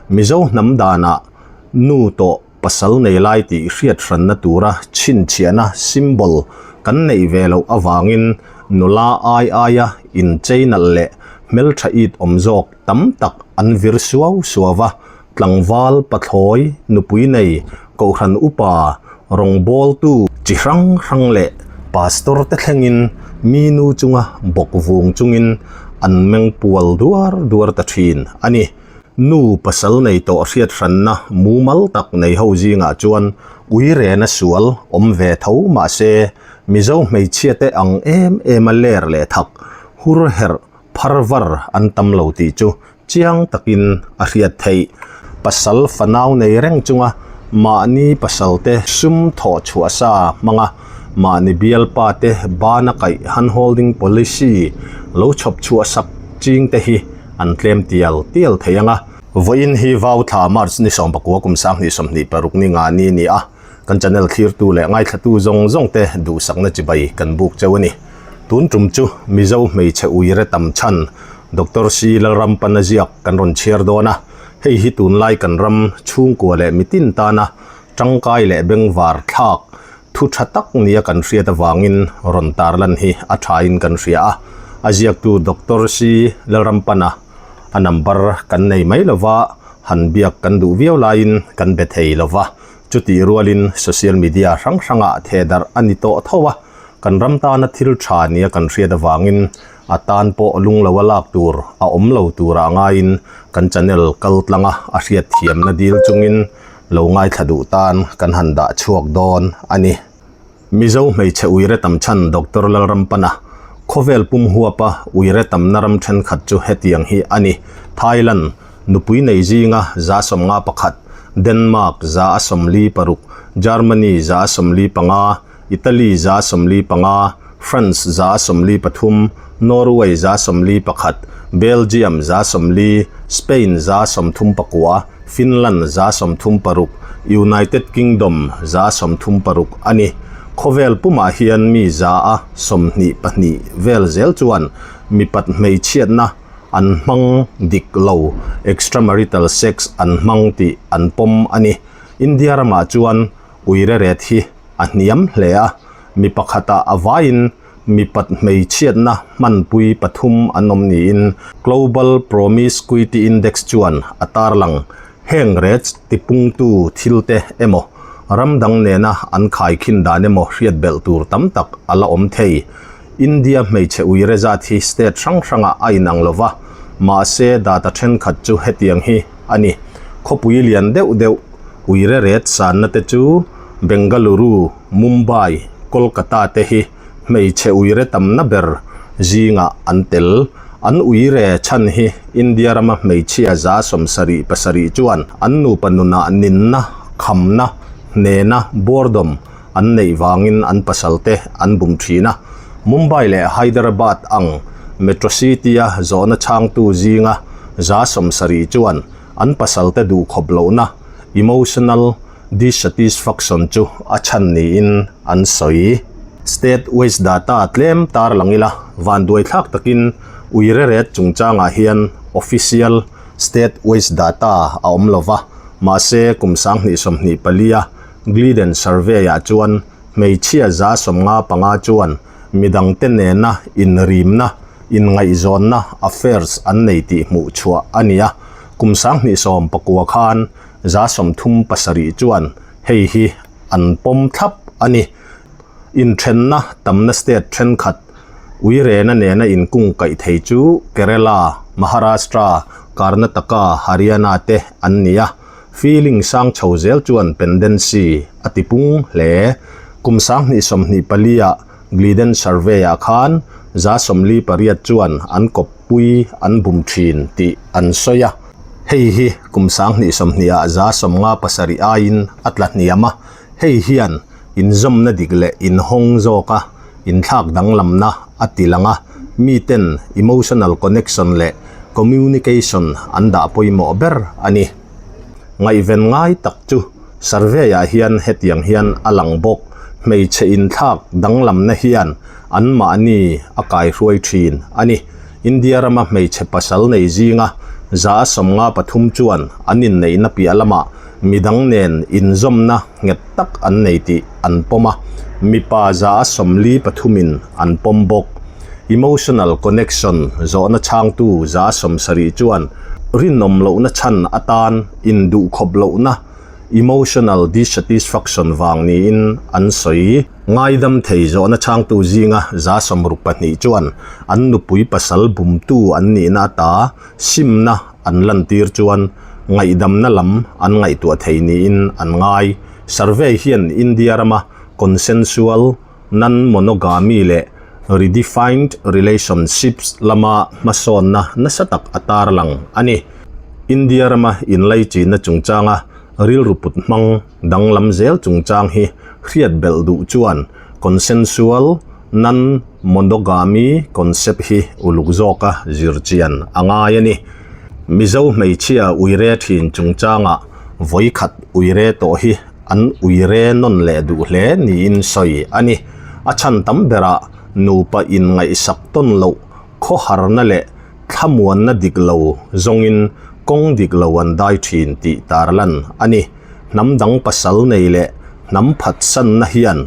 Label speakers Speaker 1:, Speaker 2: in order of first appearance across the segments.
Speaker 1: Mizo hnam danah nu tawh pasal nei lai tih hriat hranna tura chhinchhiahna, symbol, kan neih ve loh avangin nula ai aia inchei nalh leh hmeltha it awm zawk tam tak an vir suau suau va, tlangval, pathlawi, nupui nei, kohhran upa, rawngbawltu chi hrang hrang leh pastor te thlengin mi nu chunga bawk vung chungin an meng pual duar duar ta thin a ni. Nu pasal nei tawh hriat hranna mumal tak nei ho zingah chuan uirena sual awm ve tho mahse Mizo hmeichhia te ang em em a ler leh thak hur herh phar var an tam lo tih chu chiang takin a hriat theih. Pasal fanau nei reng chunga mahni pasal te sum thawh chhuah sa hmanga mahni bialpa te bana kaih handholding policy lo chhawp chhuah sak ching te hi an tlem tial tial thei ang a. Vawiin hi Vau thla March ni 19 kum 2026 ni nga ni ni a, kan channel thlirtu leh ngaithlatu zawng zawng te duhsakna chibai kan buk cheu a ni. Tun tum chu Mizo hmeichhe uire tam chhan Doctor C Lalrampana ziak kan rawn chhiar dawn a, hei hi tunlai kan ram chhungkua leh mitin tana tangkai leh bengvar thlak Thu tha tak nia kan hriat avangin rawn tarlan hi a thain kan hria a, a ziaktu Doctor C Lalrampana a number kan nei mai lova, han biak kan duh viau laiin kan be thei lova, chutih rualin social media hrang hrangah thehdarh a ni tawh tho a, kan ram tana thil tha nia kan hriat avangin a tan pawh lungloa lak tur a awm lo tura ngaiin kan channel kal tlanga a hriatthiamna dil chungin Lo ngaithla duh tan kan han dah chhuak dawn a ni. Mizo hmeichhe uire tam chhan Doctor Lalrampana, Khawvel pum huapa uire tamna ram thenkhat chu hetiang hi a ni, Thailand, nupui nei zinga 51, Denmark 46, Germany 45, Italy 45, France 43, Norway 41, Belgium 40, Spain 39, Finland 36, United Kingdom 36 a ni. Khawvel pumah hian mi 22 vel zel chuan mipat hmeichhiatna an hmang dik lo, extramarital sex an hmang tih an pawm a ni. India ramah chuan uire ret hi a hniam hle a, mi pakhatah a vaiin mipat hmeichhiatna hmanpui pathum an awm niin Global Promiscuity Index chuan a tarlang. Heng rets tipungtu thilte emaw, ram dang nena an khaikhin dan emaw hriat belh tur tam tak a la awm thei. India hmeichhe uire zat hi state hrang hrangah a inang lo va, mahse data thenkhat chu hetiang hi a ni. Khawpui lian deuh deuh Uire ret sanna te chu Bengaluru, Mumbai, Kolkata te hi hmeichhe uire tamna ber zingah an tel. An uire chhan hi India rama hmeichhia 77 chuan an nupa nunah ninna, khamna, hnena, boredom, an neih vangin an pasal te an bum thin a. Mumbai leh Hyderabad ang metro city-a zawhna chhangtu zinga 70 chuan An pasalte duhkhawp lohna, emotional dissatisfaction, chu a chhan niin an sawi. State waste data tlem tarlang ila, vanduaithlak takin uire ret chungchangah hian official state waste data a awm lova, mahse kum 2024 a Glidden survey-ah chuan hmeichhia 55 chuan midangte nena inrimna, inngaihzawnna, affairs, an nei tih hmuh chhuah a ni a. Kum 2019 khan 37 chuan hei hi an pawm thlap a ni. Inthenna tamna state thenkhat uirena nena inkungkaih thei chu Kerala, Maharashtra, Karnataka, Haryana te an ni a. Feeling sang chho zel chuan pendency a ti pung hle. Kum 2024 ah Glidden Survey ah khan 48 chuan an kawppui an bum thin tih an sawi a. Hei hi kum 2020 ah 57 aiin a tla hniam a. Hei hian inzawmna dik leh inhawng zawka inthlak danglamna a ti lang a, miten emotional connection leh communication an dah pawimawh ber a ni. Ngaihven ngai tak chu survey ah hian hetiang hian a lang bawk, hmeichhe inthlak danglamna hian anmahni a kaihruai thin a ni. India rama hmeichhe pasal nei zinga 53 chuan an inneihna piah lamah midang nen inzawmna nghet tak an nei tih an pawm a, mipa 43 in an pawm bawk. Emotional connection zawhna chhangtu 70 chuan rinawm lohna chhan atan induhkhawp lohna, emotional dissatisfaction vang niin an sawi. Ngaidam thei zawhna chhangtu zinga 62 chuan an nupui pasal bumtu an nihna ata simna an lantir chuan ngaihdamna lam an ngaihtuah thei niin an ngai. Survey hian India rama consensual, non-monogamy leh redefined relationships lama hmasawnna nasa tak a tarlang a ni. India rama inlaichinna chungchanga rilru put hmang danglam zel chungchang hi hriat belh duh chuan consensual non-monogamy concept hi uluk zawka zir chian a ngai a ni. Mizo hmeichhia uire thin chungchanga vawikhat uire tawh hi an uire nawn leh duh hle niin sawi a ni. A chhan tam berah nupa inngaihsak tawn loh khawharna leh thlamuanna dik lo zawngin kawng dik lo an dai thin tih tarlan a ni. Hnam dang pasal nei leh hnam phatsanna hian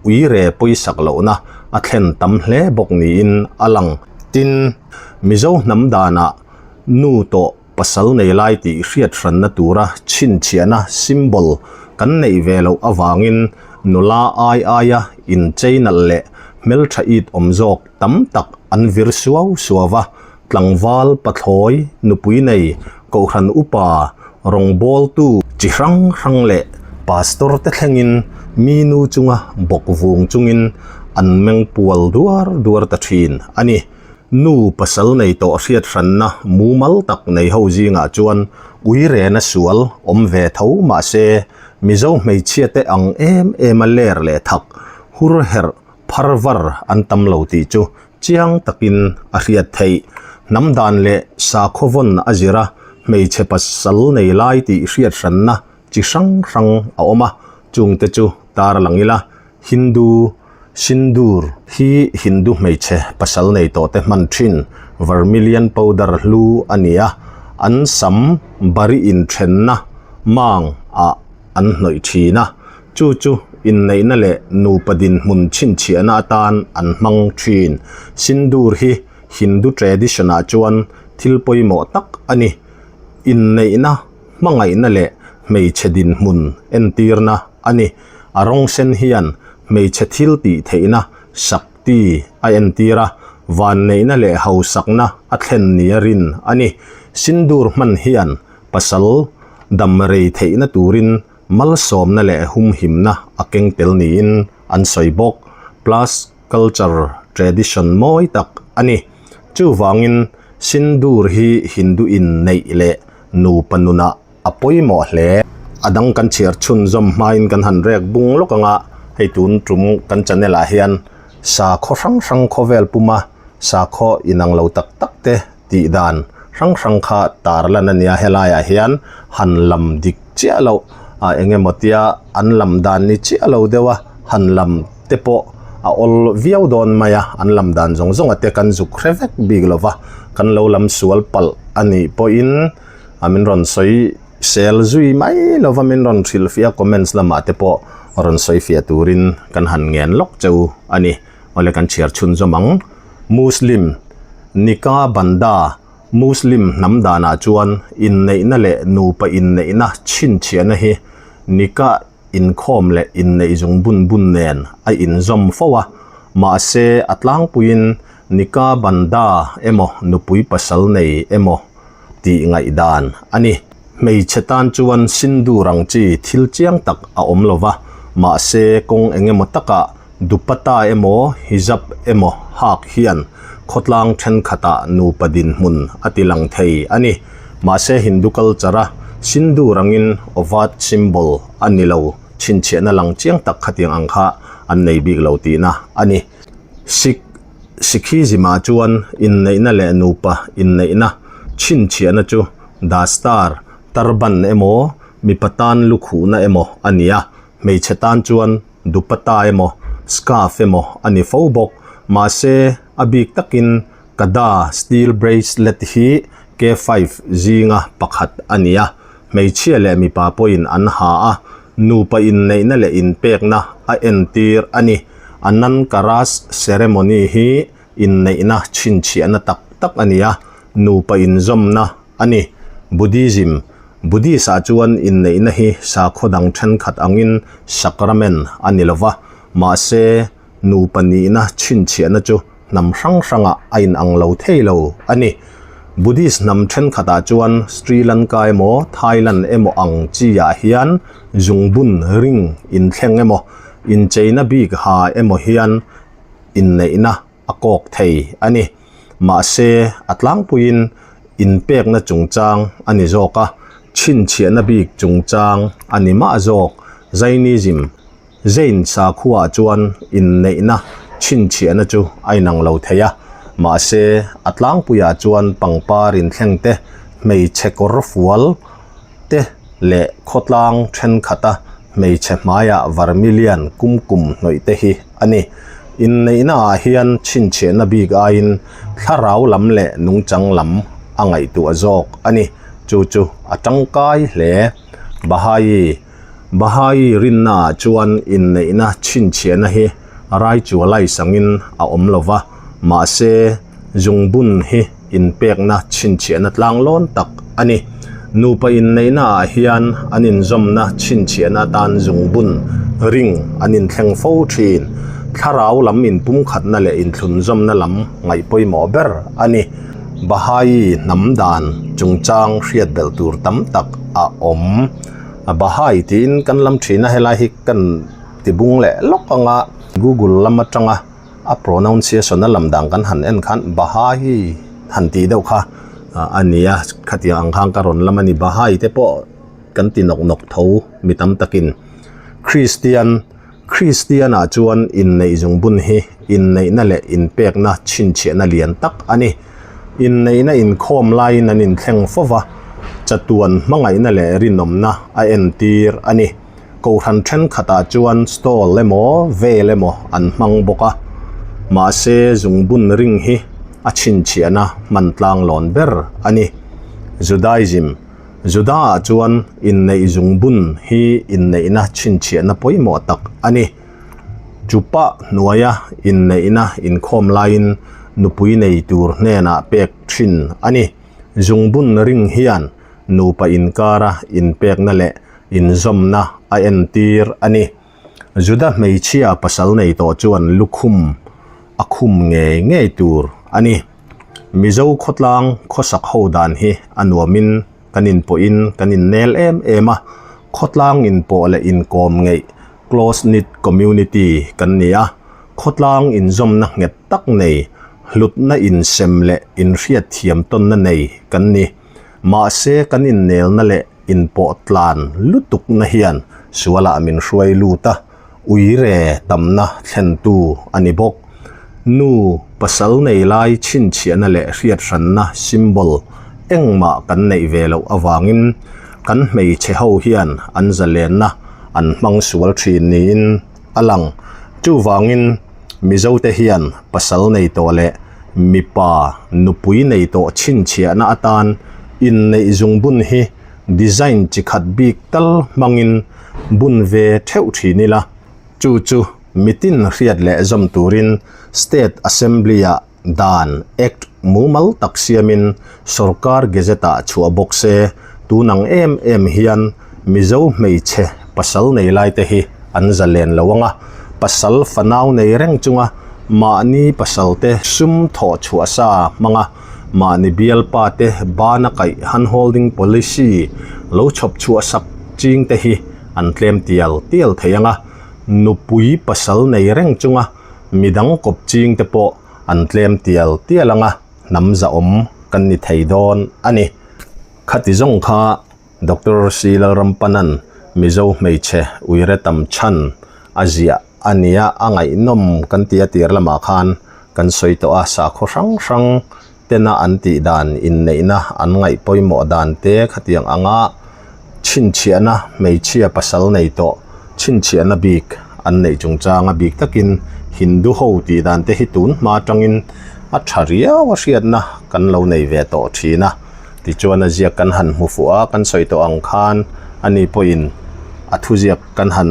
Speaker 1: uire pawisak lohna a thlen tam hle bawk niin a lang. Tin, Mizo hnam danah nu tawh pasal nei lai tih hriat hranna tura chhinchhiahna, symbol, kan neih ve loh avangin nula ai aia inchei nalh leh hmeltha it awm zawk tam tak an vir suau suau va, tlangval, pathlawi, nupui nei, kohhran upa, rawngbawltu chi hrang hrang leh pastor te thlengin mi nu chunga bawk vung chungin an meng pual duar duar ta thin a ni. Nu pasal nei tawh hriat hranna mumal tak nei ho zingah chuan uirena sual awm ve tho mahse Mizo hmeichhia te ang em em a ler leh thak hur herh phar var an tam lo tih chu chiang takin a hriat theih. Hnam dan leh sakhaw vawn a zir a hmeichhe pasal nei lai tih hriat hranna chi hrang hrang a awm a, chungte chu tar lang ila Hindu Sindoor hi Hindu hmeichhe pasal nei tawh te hman thin vermilion powder hlu a ni a, an sam bari inthenna mang ah an hnawih thin a, chu chu inneihna leh nupa dinhmun chhinchhiahna atan an hmang thin. Sindoor hi Hindu tradition ah chuan thil pawimawh tak a ni. Inneihna, hmangaihna leh hmeichhe dinhmun entirna a ni. A rawng sen hian hmeichhe thil tih theihna Shakti a entir a, vanneihna leh hausakna a thlen nia rin a ni. Sindoor hman hian pasal dam rei theihna turin malsawmna leh humhimna a keng tel niin an sawi bawk. Plus culture tradition mawi tak a ni. Chuvangin Sindoor hi Hindu inneih leh nupa nunah A pawimawh hle. A dang kan chhiar chhunzawm hmain kan han rek bung lawk ang a, hei tun tum kan channel ah hian sakhaw hrang hrang khawvel puma sakhaw inang lo tak tak te tih dan hrang hrang kha tar lan a nia helai ah hian han lam dik chiah loh ah eng emaw tia an lam dan ni chiah lo deuh a han lam te pawh a awl viau dawn mai a, an lam dan zawng zawng a te kan zuk hre vek bik lo va, kan lo lam sual palh a nih pawhin. A min rawn sawi sel zui mai lova min rawn hrilh fiah a comments lamah te pawh rawn sawi fiah turin kan han ngen lawk cheu a ni. Awle kan chhiar chhunzawm ang. Muslim Nikah Banda Muslim hnam danah chuan inneihna leh nupa inneihna chhinchhiahna hi Nikah inkhawm leh inneih zung bun bun nen a inzawm fo a, mahse a tlangpuiin Nikah Banda emaw nupui pasal nei emaw tih ngaihdan a ni. Hmeichhe tan chuan sindur ang chi thil chiang tak a awm lo va, mahse kawng eng emaw takah dupatta emaw hijab emaw hak hian khawtlang thenkhatah nupa dinhmun a ti lang thei a ni. Mahse Hindu culture a sindur angin overt symbol a ni lo, chhinchhiahna lang chiang tak khatiang ang kha an nei bik lo tihna a ni. Sikh Sikhism-ah chuan inneihna leh nupa inneihna chhinchhiahna chu dastar, turban emaw, mipa tan lukhuhna emaw a ni a, hmeichhe tan chuan dupatta emaw, scarf emaw a ni fo bawk. Mahse, a bik takin kada, steel bracelet, hi K-five zinga pakhat a ni a, hmeichhia leh mipa pawhin an ha a, nupa inneihna leh inpekna a entir a ni. Anand Karaj ceremony hi inneihna chhinchhiahna tak tak a ni a, nupa inzawmna a ni. Buddhism, Buddhist-ah chuan inneihna hi sakhaw dang thenkhat angin sacrament a ni lo va, mahse, nupa nihna chhinchhiahna chu hnam hrang hrangah a inang lo thei lo a ni. Buddhist hnam thenkhatah chuan Sri Lanka emaw Thailand emaw ang chiah hian zungbun ring inthleng emaw incheina bik ha emaw hian inneihna a kawk thei a ni. Mahse, a tlangpuiin inpekna chungchang a ni zawk a, chhinchhiahna bik chungchang a ni mah zawk. Jainism. Zain sakhuaah chuan inneihna chhinchhiahna chu a inang lo thei a, mahse a tlangpuiah chuan pangpar inthleng te, hmeichhe kawr fual te leh khawtlang thenkhat a hmeichhe hmaiah vermilion kumkum hnawih te hi a ni. Inneihnaah hian chhinchhiahna bik aiin thlarau lam leh nungchang lam a ngaihtuah zawk a ni. Chu chu a tangkai hle. Baha'i. Baha'i rinnaah chuan inneihna chhinchhiahna hi raichualai sangin a awm lo va, mahse zungbun hi inpekna chhinchhiahna tlanglawn tak a ni. Nupa inneihnaah hian an inzawmna chhinchhiahna atan zungbun, ring, an inthleng fo thin. Thlarau lam inpumkhatna leh inthlunzawmna lam ngaih pawimawh ber a ni. Baha'i hnam dan chungchang hriat belh tur tam tak a awm. A Baha'i tiin kan lam thin a, helai hi kan ti bung leh lawk ang a, Google lam atanga a pronunciation a lam dan kan han en khan Baha'i han tih deuh kha a ni a, khatiang ang khan ka rawn lam a ni, Baha'i te pawh kan ti nawk nawk tho mi tam takin. Kristian, Kristianah chuan inneih zungbun hi inneihna leh inpekna chhinchhiahna lian tak a ni. Inneihna inkhawm laiin an inthleng fo va, chatuan hmangaihna leh rinawmna a entir a ni. Kohhran thenkhatah chuan stall emaw vel emaw an hmang bawk a, mahse zungbun ring hi a chhinchhiahna hman tlanglawn ber a ni. Judaism. Juda-ah chuan inneih zungbun hi inneihna chhinchhiahna pawimawh tak a ni. Chupa hnuaia inneihna inkhawm laiin nupui nei tur hnenah pek thin a ni. Zungbun ring hian nupa inkara inpekna leh inzawmna a entir a ni. Juda hmeichhia pasal nei tawh chuan lukhum a khum ngei ngei tur a ni. Mizo khawtlang khawsak ho dan hi a nuamin kan inpawhin kan innel em em a, khawtlang inpawh leh inkawm ngeih, close knit community, kan ni a, khawtlang inzawmna nghet tak nei, hlutna insem leh inhriatthiam tawnna nei kan ni. Mahse kan innelna leh inpawh tlan lutukna hian sualah min hruai lut a, Uire tamna thlentu a ni bawk. Nu pasal nei lai chhinchhiahna leh hriathranna, symbol, engmah kan neih ve loh avangin kan hmeichhe ho hian an zalenna an hmang sual thin niin a lang. Chuvangin Mizote hian pasal nei tawh leh mipa nupui nei tawh chhinchhiahna atan inneih zungbun hi design chi khat bik tal hmangin bun ve theuh thin ila, chu chu mitin hriat leh zawm turin State Assembly-ah dan, Act, mumal tak siamin Sorkar Gazette-ah chhuah bawk se, tun ang em em hian Mizo hmeichhe pasal nei laite hi an zalen lo ang a, pasal fanau nei reng chunga mahni pasalte sum thawh chhuah sa hmanga mahni bialpa te bana kaih handholding policy lo chhawp chhuah sak ching te hi an tlem tial tial thei ang a, nupui pasal nei reng chunga midang kawp ching te pawh an tlem tial tial ang a, hnam zahawm kan ni thei dawn a ni. Khati zawng kha Doctor C Lalrampanan Mizo hmeichhe uire tam chhan a ziah a nia, a ngaihnawm kan ti a tir lamah khan kan sawi tawh a, sakhaw hrang hrang tena an tih dan, inneihna an ngaih pawimawh dan te khatiang anga chhinchhiahna hmeichhia pasal nei tawh chhinchhiahna bik an neih chungchang a bik takin Hindu ho tih dan te hi tun hma atangin a tha riau a hriatna kan lo nei ve tawh thin a. Tichuan a ziak kan han hmu fuh a, kan sawi tawh ang khan ani pawhin a thuziak kan han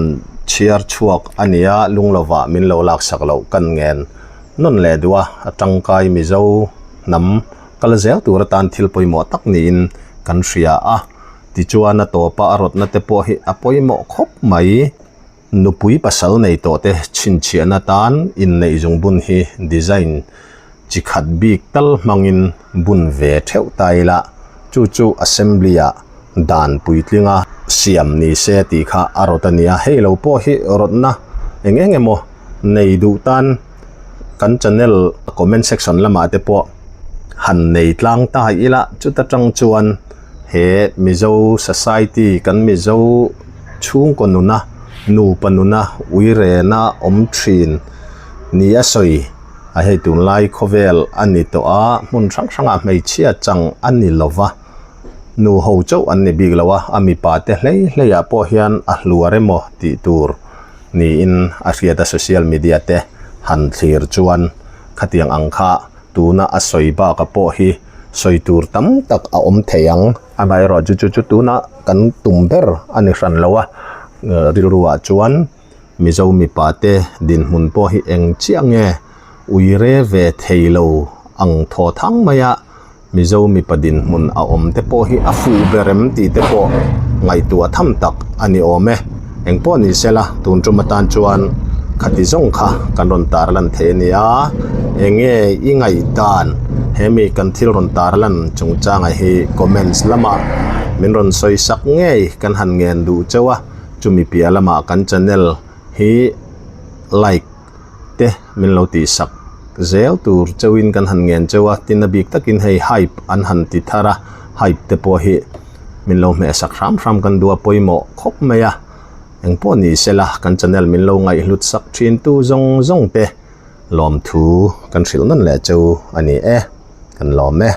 Speaker 1: chhiar chhuak a nia, lunglovah min lo laksak loh kan ngen nawn leh duh a, a tangkai Mizo hnam kal zel tur atan thil pawimawh tak niin kan hria a. Tichuan a tawpa a rawtna te pawh hi a pawimawh khawp mai. Nupui pasal nei tawh te chhinchhiahna tan inneih zungbun hi design chi khat bik tal hmangin bun ve theuh ta ila, chu chu assembly ah dan puitlinga siam ni se tih kha a rawt a nia. Hei lo pawh hi rawtna eng eng emaw nei duh tan kan channel comment section lamah te pawh han nei tlang ta ila, chuta tang chuan he Mizo society kan Mizo chhungkaw nuna nupa nuna uirena awm thin ni a sawi a hei tunlai khawvel a ni tawh a hmun hrang hrangah hmeichhia chang a ni lo va nu ho chauh an ni bik lo a a mipa te hlei hlei ah pawh hian a hluar emaw tih tur niin a hriat a social media te han thlir chuan khatiang ang kha tuna a sawi bak a pawh hi sawi tur tam tak a awm thei ang. Amaherawh chu chu chu tuna kan tum ber a ni hran lo a rilru ah chuan Mizo mipa te dinhmun pawh hi eng chiah nge uire ve thei lo ang thaw thang mai a Mizo mipa dinhmun a awm te pawh hi a fuh ber em tih te pawh ngaihtuah tham tak a ni awm e. Engpawh ni sela tun tum atan chuan khati zawng kha kan rawn tar lan thei a nia. Enge i ngaihdan hemi kan thil rawn tar lan chungchanga hi comments lamah min rawn sawi sak ngei kan han ngen duh chauh a, chumi piah lamah kan channel hi like te min lo tih sak zel tur chauhin kan han ngen chauh a, tin a bik takin hei hype an han ti thar a, hype te pawh hi min lo hmeh sak hram hram kan duh a pawimawh khawp mai a, engpawh ni sela kan channel min lo ngaihhlut sak thin tu zawng zawng te lawmthu kan hrilh nawn leh cheu a ni e, kan lawm e.